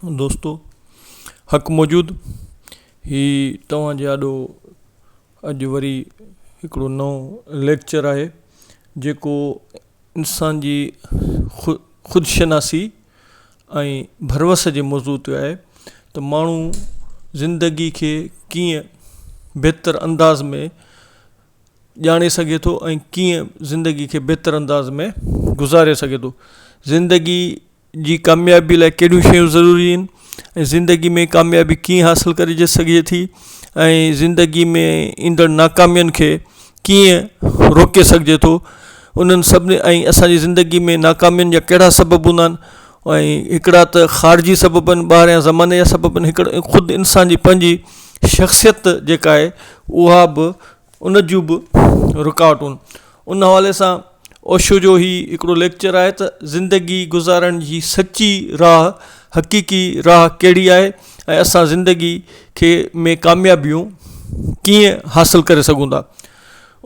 دوستو حق موجود هي توهان جي آڏو اڄ وري هڪڙو نئون ليڪچر آهي جيڪو انسان جي خود شناسي ۽ ڀروس جي موضوع تي آهي ته ماڻهو زندگي کي ڪيئن بهتر انداز ۾ ڄاڻي سگهي ٿو ۽ ڪيئن زندگي کي بهتر انداز ۾ گذاري سگهي ٿو زندگي جي ڪاميابي لاء ڪهڙيون شيون ضروري آهن ۽ زندگي ۾ ڪاميابي ڪيئن حاصل ڪري سگهجي ٿي ۽ زندگي ۾ ايندڙ ناڪامين کي ڪيئن روڪي سگهجي ٿو انهن سڀني ۽ اسان جي زندگي ۾ ناڪامين جا ڪهڙا سبب هوندا آهن ۽ هڪڙا ته خارجي سبب آهن ٻاهريان زماني جا سبب آهن هڪڙا خود انسان جي پنهنجي شخصيت جيڪا آهي اها به ان جون به رڪاوٽون ان حوالي سان اوشو جو هي هڪڙو ليڪچر آهي ته زندگي گذارڻ جي سچي راهه حقيقي راهه ڪهڙي آهي ۽ اسان زندگي کي ۾ ڪاميابيون ڪيئن حاصل ڪري سگهون ٿا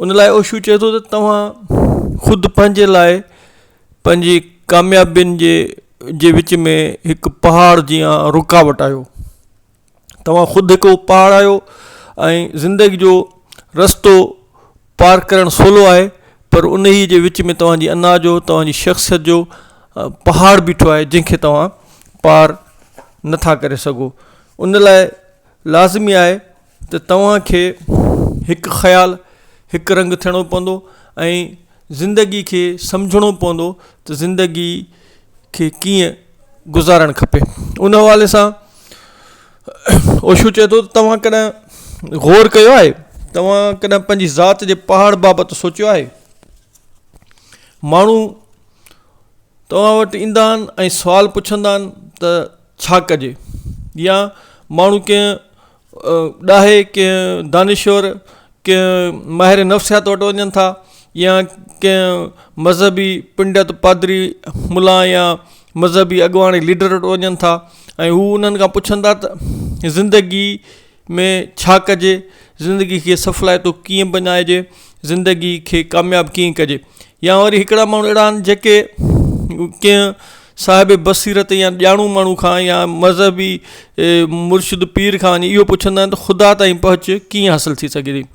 ان لاء اوشو چئي ٿو ته توهان خود پنهنجي لاء پنهنجي ڪاميابين جي جي وچ ۾ هڪ پهاڙ جيان رڪاوٽ آهيو توهان خود هڪ پهاڙ آهيو ۽ زندگي جو رستو پار ڪرڻ سولو آهي پر انهي جي وچ ۾ توهان جي انا جو توهان جي شخصيت جو پهاڙ بيٺو آهي جنهن کي توهان پار نٿا ڪري سگهو ان لاء لازمي آهي ته توهان کي هڪ خيال هڪ رنگ ٿيڻو پوندو ۽ زندگي کي سمجهڻو پوندو ته زندگي کي ڪيئن گذارڻ کپي ان حوالي سان اوشو چئي ٿو ته توهان ڪڏهن غور ڪيو آهي توهان ڪڏهن پنهنجي ذات جي پهاڙ بابت سوچيو آهي ماڻهو توهان وٽ ايندا آهن ۽ سوال پڇندا آهن ته ڇا ڪجي يا ماڻهو ڪنهن ڏاهي ڪنهن دانشور ڪنهن ماهر نفسيات وٽ وڃن ٿا يا ڪنهن مذهبي پنڊت پادري ملا يا مذهبي اڳواڻ ليڊر وٽ وڃن ٿا ۽ هو انهن کان پڇن ٿا ته زندگي ۾ ڇا ڪجي زندگي کي سڦلائتو ڪيئن بنائجي زندگي کي ڪامياب ڪيئن ڪجي يا وري هڪڙا ماڻهو اهڙا آهن جيڪي ڪنهن صاحب بصيرت يا ڄاڻو ماڻهو کان يا مذهبي مرشد پير کان وڃي اهو پڇندا آهن ته خدا تائين پهچ ڪيئن حاصل ٿي سگهي ٿي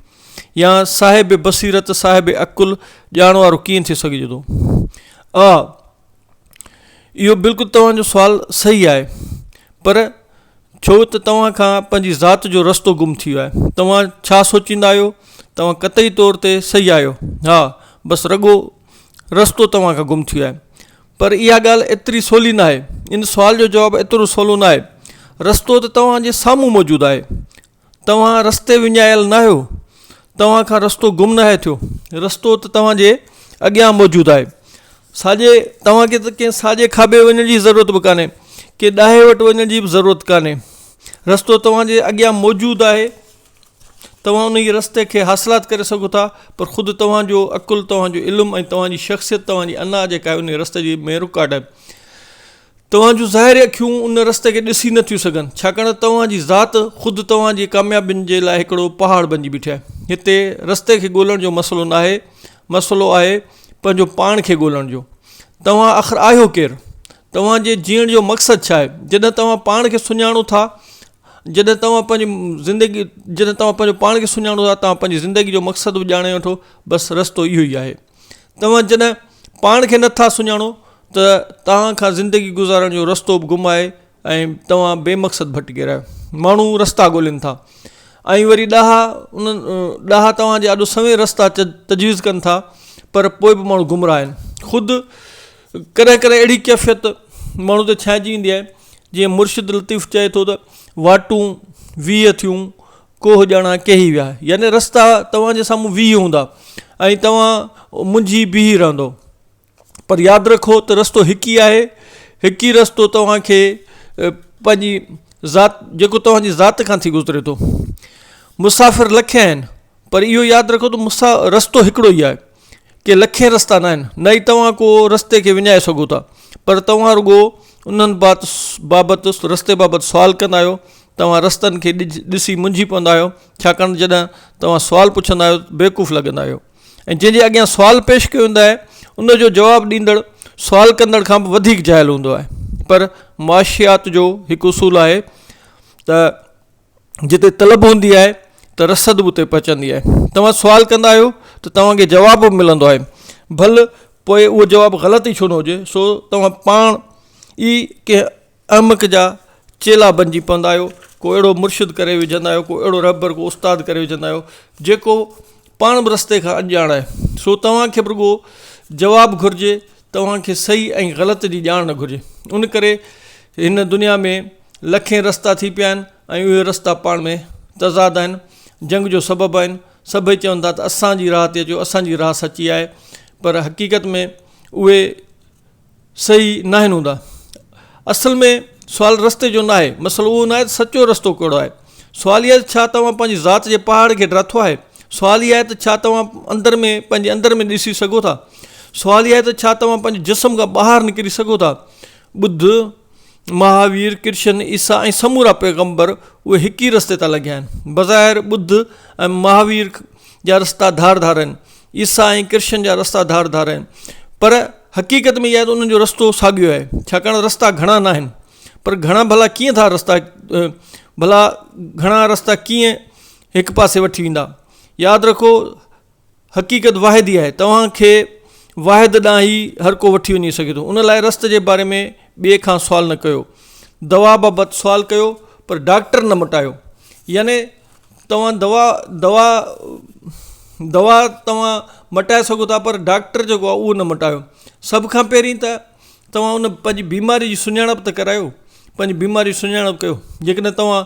يا صاحب بصيرت صاحب عقل ڄاڻ وارو ڪيئن ٿي سگهجي ٿو آ اهو بلڪل توهان جو سوال صحيح آهي پر ڇو ته توهان کان پنهنجي ذات جو رستو گم ٿي ويو آهي توهان ڇا سوچيندا آهيو توهان قطعي طور تي صحيح آهيو ها بس رڳو رستو توهان کان گم ٿي ويو آهي پر اها ڳالهه ايتري سولي ناهي ان سوال جو جواب ايترو سولو ناهي رستو ته توهان جي سامهون موجود آهي توهان رستي وڃايل ناهيو توهان کان رستو گم ناهي ٿيو رستو ته توهان جي اڳيان موجود آهي ساڄي توهان کي ته ڪنهن ساڄي کاٻي وڃڻ جي ضرورت به ڪانهي ڪنهن ڏاهي وٽ وڃڻ جي به ضرورت ڪانهي رستو توهان جي اڳيان موجود آهي توهان انهيء رستي کي حاصلات ڪري سگهو ٿا پر خود توهان جو عقل، توهان جو علم ۽ توهان جي شخصيت، توهان جي انا جيڪا آهي انهيء رستي جي ۾ رڪاٽ آهي. توهان جون ظاهري اکيون ان رستي کي ڏسي نه ٿيون سگهن ڇاڪاڻ ته توهان جي ذات خود توهان جي ڪاميابين جي لاء هڪڙو پهاڙ بنجي بيٺي آهي. هتي رستي کي ڳولڻ جو مسئلو ناهي، مسئلو آهي پنهنجو پاڻ کي ڳولڻ جو. توهان آخر آهيو ڪير؟ توهان جي جيئڻ جو مقصد ڇا آهي؟ جڏهن توهان پاڻ کي سڃاڻو ٿا، جڏهن توهان پنهنجي زندگي جڏهن توهان پنهنجو پاڻ کي سڃاڻو ٿا توهان پنهنجي زندگي جو مقصد به ڄاڻي وٺو بس رستو اهو ئي آهي توهان جڏهن پاڻ کي نٿا سڃاڻو ته توهان کان زندگي گذارڻ جو رستو به گم آهي ۽ توهان بي مقصد ڀٽڪي رهيا آهيو ماڻهو رستا ڳولين ٿا ۽ وري ڏاها انهن ڏاها توهان جي آڏو سوين رستا تجويز ڪن ٿا پر پوء به ماڻهو گمراهه آهن خود ڪڏهن ڪڏهن اهڙي ڪيفيت ماڻهو تي ڇانئجي ويندي آهي جيئن مرشد لطيف چئي ٿو ته واٽون 20 ٿيون ڪوهه ڄاڻان ڪيهي ويا يعني رستا توهان جي سامهون 20 هوندا ۽ توهان منجهي بيهي رهندو پر ياد رکو ته رستو هڪ ئي آهي هڪ ئي رستو توهان کي پنهنجي ذات جيڪو توهان جي ذات کان ٿي گذري ٿو مسافر لکين آهن پر اهو ياد رکو ته مسا رستو هڪڙو ئي آهي ڪي لکين رستا نه آهن نه ئي توهان ڪو رستي کي وڃائي سگهو ٿا پر توهان رڳو انهن بات بابت رستي بابت سوال ڪندا آهيو توهان رستن کي ڏسي منجهي پوندا آهيو ڇاڪاڻ جڏهن توهان سوال پڇندا آهيو بيوقوف لڳندا آهيو ۽ جنهن جي اڳيان سوال پيش ڪيو ويندو آهي ان جو جواب ڏيندڙ سوال ڪندڙ کان به وڌيڪ جاهل هوندو آهي. پر معاشيات جو هڪ اصول آهي ته جتي طلب هوندي آهي ته رسد به اتي پهچندي آهي. توهان سوال ڪندا آهيو ته توهان کي جواب به ملندو آهي. ڀل پوء اهو جواب غلط ئي ڇو نه هجي، سو توهان پاڻ ئي ڪنهن احمق جا چيلا بنجي پوندا آهيو، ڪو اهڙو مرشد ڪري وجهندا آهيو، ڪو اهڙو رهبر، ڪو استاد ڪري وجهندا آهيو، جيڪو پاڻ به رستي کان اڻڄاڻ آهي. سو توهان کي به رڳو جواب گهرجي، توهان کي صحيح ۽ غلط جي ڄاڻ نه گهرجي. ان ڪري هن دنيا ۾ لکين رستا ٿي پيا آهن ۽ اهي رستا پاڻ ۾ تضاد آهن، جنگ جو سبب آهن. سڀئي چون ٿا ته اسان جي راهه تي اچو، اسان جي راهه سچي آهي، پر حقيقت ۾ اهي صحيح ناهن هوندا. اصل ۾ سوال رستي جو ناهي، مسئلو اهو ناهي ته سچو رستو ڪهڙو آهي. سوال اهو آهي ته ڇا توهان پنهنجي ذات جي پهاڙ کي ڊاٿو آهي؟ سوال اهو آهي ته ڇا توهان اندر ۾ پنهنجي اندر ۾ ڏسي سگهو ٿا؟ سوال اهو آهي ته ڇا توهان پنهنجي جسم کان ٻاهر نڪري سگهو ٿا؟ ٻڌ، مهاوير، ڪرشن، عيسيٰ ۽ سمورا پيغمبر اهي هڪ ئي رستي تان لنگهيا آهن. بظاهر ٻڌ ۽ مهاوير جا رستا ڌار ڌار آهن. عيسيٰ ۽ ڪرشن جا رستا ڌار ڌار آهن. پر حقيقت ۾ اها آهي ته انهن جو رستو ساڳيو آهي. ڇاڪاڻ ته رستا گهڻا ناهن. پر گهڻا ڀلا ڪيئن ٿا رستا ڀلا گهڻا رستا ڪيئن هڪ پاسي وٺي ويندا. ياد رکو حقيقت واحد ئي آهي. توهان کي واحد ڏانهن ئي هر ڪو وٺي وڃي سگهي ٿو. ان لاء رستي جي باري ۾ ٻئي کان سوال نه ڪيو. دوا بابت سوال ڪيو پر ڊاڪٽر نه مٽايو. يعني توهان دوا دوا دوا توهان مٽائي سگهو ٿا پر ڊاڪٽر جيڪو آهي اهو نه مٽايو. سڀ کان پهرين ته توهان ان پنهنجي بيماري جي سڃاڻپ ته ڪرايو. پنهنجي بيماري جي سڃاڻپ ڪيو. جيڪڏهن توهان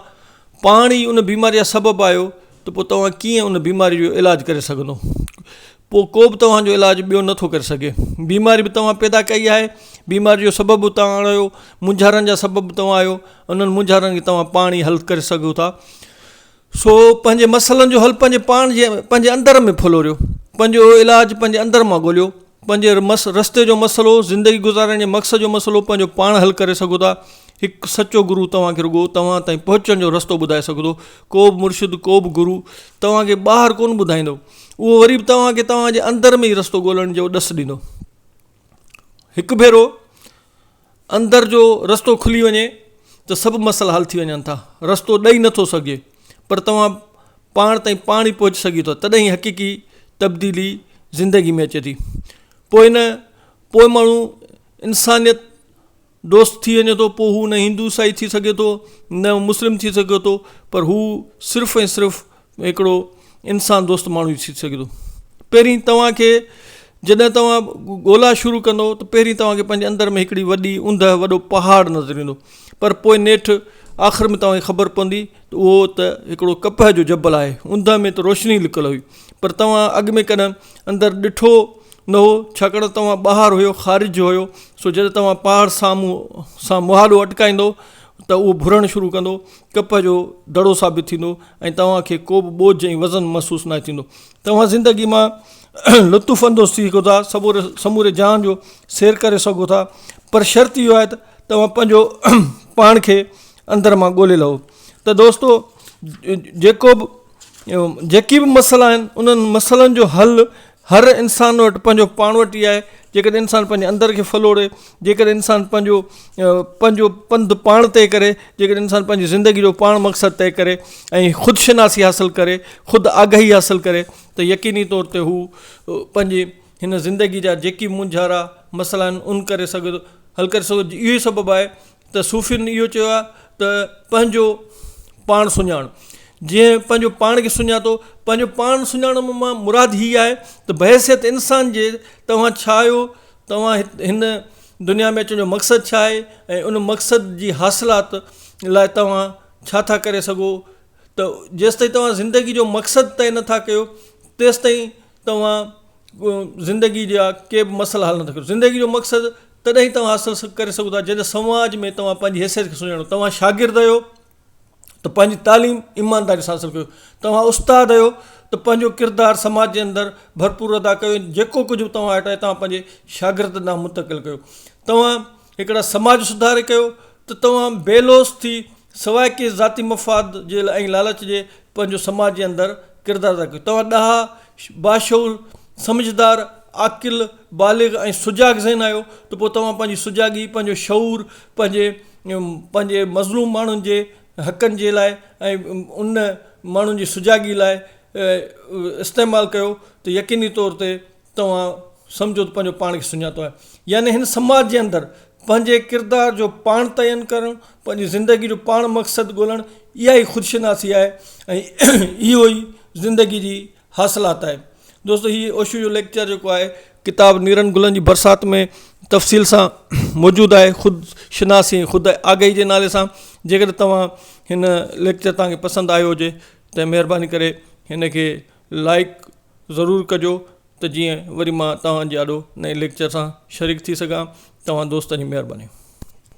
پاڻ ئي ان بيماري جا سبب آهيو ته پوء توهان ڪيئن ان بيماري جو علاج ڪري سگهندو؟ پوء ڪو به توهان جو علاج ٻيو نٿو ڪري سگهي. بيماري به توهان پيدا ڪئي آهي، بيماري جو سبب به توهان آهيو، مونجهارن جا سبب به توهان آهيو، انهن مونجهارن کي توهان پاڻ ئي حل ڪري سگهو ٿا. سو پنهنجي مسئلن جو حل پنهنجي پاڻ جي پنهنجي اندر ۾ ڦلوريو، پنهنجو علاج پنهنجي اندر مان ڳوليو. پنهنجي مس رستي جو مسئلو، زندگي گذارڻ جي مقصد جو مسئلو پنهنجو پاڻ حل ڪري سگهو ٿا. هڪ سچو گرو توهان کي رڳو توهان تائين پهچڻ جو رستو ٻڌائي سگهي ٿو. ڪو به مرشد، ڪو به گرو توهان کي ٻاهر ڪونه ٻڌائيندو. اهو وري به توهان کي توهان جي اندر ۾ ئي رستو ڳولڻ جو ڏس ڏيندو. هڪ ڀيرو اندر جو رستو کلي وڃي ته سڀ مسئلا حل ٿي وڃن ٿا. رستو ڏئي نٿو سگهجي پر توهان پاڻ تائين پاڻ ئي پهچي سگهي ٿو تڏهن ئي حقيقي تبديلي زندگي ۾ اچي ٿي. پوء نه پوء ماڻهو انسانيت دوست ٿي وڃي ٿو پوء هو نه هندو عيسائي ٿي سگهي ٿو نه مسلم ٿي سگهي ٿو پر هو صرف ۽ صرف هڪڙو انسان دوست ماڻهو ئي ٿي سگهي ٿو. پهرين توهان کي جڏهن توهان ڳولا شروع ڪندو ته پهرين توهان کي پنهنجي اندر ۾ هڪڙي وڏي اوندهه وڏو پهاڙ نظر ايندو پر پوء نيٺ آخر ۾ توهان کي خبر پوندي ته اهو ته هڪڙو ڪپهه جو جبل آهي اوندهه ۾ ته روشني لڪل هئي پر توهان اڳ ۾ ڪڏهن اندر ڏٺو نه هو ڇاڪاڻ ته توهان ٻاهر هيو خارج هيو سو جڏهن توهان پهاڙ سامهون سان مهاڏو اٽڪائيندو ته اهو ڀرڻ شروع ڪندو ڪپهه جو دڙو ثابت ٿيندو ۽ توهان کي ڪو به ٻوجهه ۽ وزن محسوس ناهي ٿيندو توهان زندگي مان لطف اندوز ٿي سگهو ٿا سموري سموري جهان جو سير ڪري سگهو ٿا پر شرط اهو آهي ته توهان پنهنجو پاڻ کي اندر مان ڳولي لهو ته دوستو جيڪو به جيڪي به مسئلا آهن انهن مسئلن جو حل هر انسان وٽ پنهنجو پاڻ وٽ ئي آهي جيڪڏهن انسان پنهنجي اندر کي ڦلوڙي جيڪڏهن انسان پنهنجو پنهنجو پنڌ پاڻ طئي ڪري جيڪڏهن انسان پنهنجي زندگي جو پاڻ مقصد طئي ڪري ۽ خود شناسي حاصل ڪري خود آگاهي حاصل ڪري ته يقيني طور تي هو پنهنجي هن زندگي جا جيڪي مونجهارا مسئلا آهن ان ڪري سگهي ٿو حل ڪري سگهي ٿو اهو ئي سبب آهي ته صوفين اهو چيو آهي ته پنهنجو پاڻ سڃاڻ جنهن پنهنجو پاڻ کي سڃاتو پنهنجو پاڻ سڃاڻڻ مان مراد هي آهي ته بحيثيت انسان جي توهان ڇا آهيو توهان هن دنيا ۾ اچڻ جو مقصد ڇا آهي ۽ ان مقصد جي حاصلات لاء توهان ڇا ٿا ڪري سگهو ته جيستائين توهان زندگي جو مقصد طئي نٿا ڪيو تيستائين توهان زندگي جا ڪي به مسئلا حل نٿا ڪريو زندگي جو مقصد تڏهن ئي توهان حاصل ڪري سگهو ٿا جڏهن سماج ۾ توهان پنهنجي حيثيت کي سڃاڻو توهان شاگرد آهيو ته پنهنجي تعليم ايمانداري سان حاصل ڪيو توهان استاد آهيو ته پنهنجو ڪردار سماج جي اندر ڀرپور ادا ڪيو جيڪو ڪجهه به توهان وٽ آهي توهان پنهنجي شاگرد ڏانهن منتقل ڪيو توهان هڪڙا سماج سڌارڪ آهيو ته توهان بي لوث ٿي سواء ڪنهن ذاتي مفاد جي ۽ لالچ جي پنهنجو سماج جي اندر ڪردار ادا ڪيو. توهان ڏاها، باشعور، سمجهدار عاقل، بالغ ۽ سجاڳ ذهن آهيو ته پوء توهان پنهنجي سجاڳي، پنهنجو شعور، پنهنجي پنهنجي مظلوم ماڻهن جي حقن جي لاء ۽ ان ماڻهن جي سجاڳي لاء استعمال ڪيو ته يقيني طور تي توهان سمجهو ته پنهنجو پاڻ کي سڃاتو آهي. يعني هن سماج جي اندر پنهنجي ڪردار جو پاڻ تعين ڪرڻ، پنهنجي زندگي جو پاڻ مقصد ڳولڻ اها ئي خودشناسي آهي ۽ اهو ئي زندگي جي حاصلات آهي. دوستو هي اوشو جو ليڪچر جيڪو آهي ڪتاب نيرن گلن جي برسات ۾ تفصيل سان موجود آهي خود شناسي ۽ خود آگاهي جي نالي سان جيڪڏهن توهان هن ليڪچر توهان کي پسند آيو هجي ته مهرباني ڪري هن کي لائڪ ضرور ڪجو ته جيئن وري مان توهان جي آڏو نئين ليڪچر سان شريڪ ٿي سگهان توهان دوستن جي مهرباني.